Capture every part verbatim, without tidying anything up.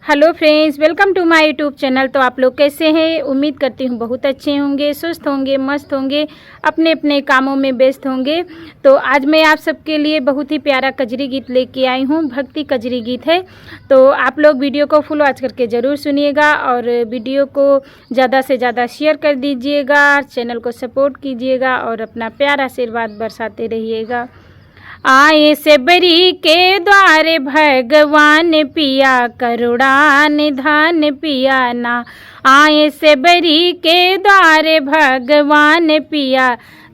Hello friends, welcome to my YouTube channel। तो आप लोग कैसे हैं? उम्मीद करती हूँ बहुत अच्छे होंगे, स्वस्थ होंगे, मस्त होंगे, अपने अपने कामों में व्यस्त होंगे। तो आज मैं आप सबके लिए बहुत ही प्यारा कजरी गीत लेके आई हूँ, भक्ति कजरी गीत है। तो आप लोग वीडियो को फुल वॉच करके ज़रूर सुनिएगा और वीडियो को ज़्यादा से ज़्यादा शेयर कर दीजिएगा, चैनल को सपोर्ट कीजिएगा और अपना प्यारा आशीर्वाद बरसाते रहिएगा। आए सेबरी के द्वारे भगवान पिया, करुणा निधान पिया ना। आए सेबरी के द्वारे भगवान पिया,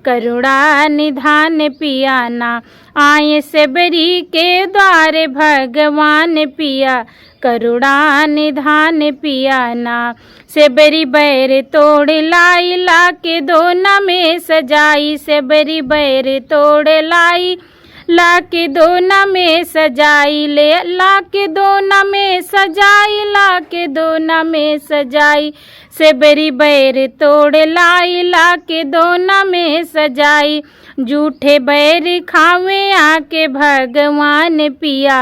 करुणा निधान पिया ना। आए सेबरी के द्वारे भगवान पिया, करुणा निधान पिया ना। सेबरी बैर तोड़ लाई, लाके दोना में सजाई। सेबरी बैर तोड़ लाई, लाके दोना में सजाई। ले लाके दोना में सजाई, लाके दोना में सजाई। सेबरी बैर तोड़ लाई, लाके दोना में सजाई। जूठे बैर खावे आके भगवान पिया,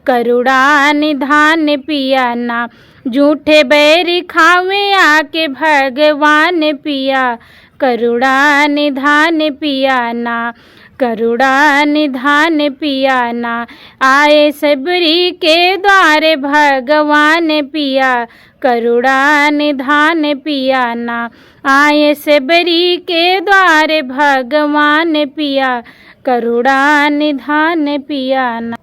करुणा निधान पिया ना। जूठे बैर खावे आके भगवान पिया, करुणा निधान पिया ना। करुणा निधान पिया ना। आए सेबरी के द्वारे भगवान पिया, करुणा निधान पिया ना। आए सेबरी के द्वारे भगवान पिया, करुणा निधान पिया ना।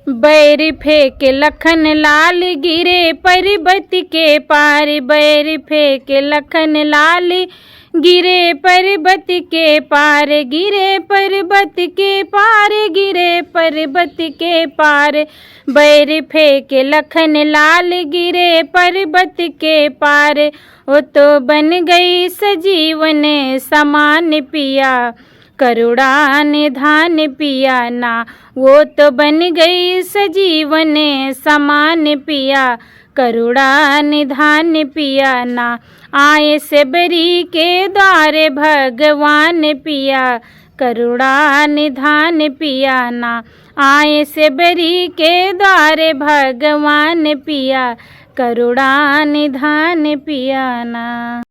बैर फेंक लखन लाल गिरे पर्वत के पार। बैर फेंक लखन लाल गिरे पर्वत के पार, गिरे पर्वत के पार, गिरे पर्वत के पार। बैर फेंक लखन लाल गिरे पर्वत के पार। वो तो बन गई सजीवन समान पिया, करुणा निधान पिया ना। वो तो बन गई सजीवन समान पिया, करुणा निधान पिया ना। आए सेबरी के द्वारे भगवान पिया, करुणा निधान पिया ना। आए सेबरी के द्वारे भगवान पिया, करुणा निधान पिया ना।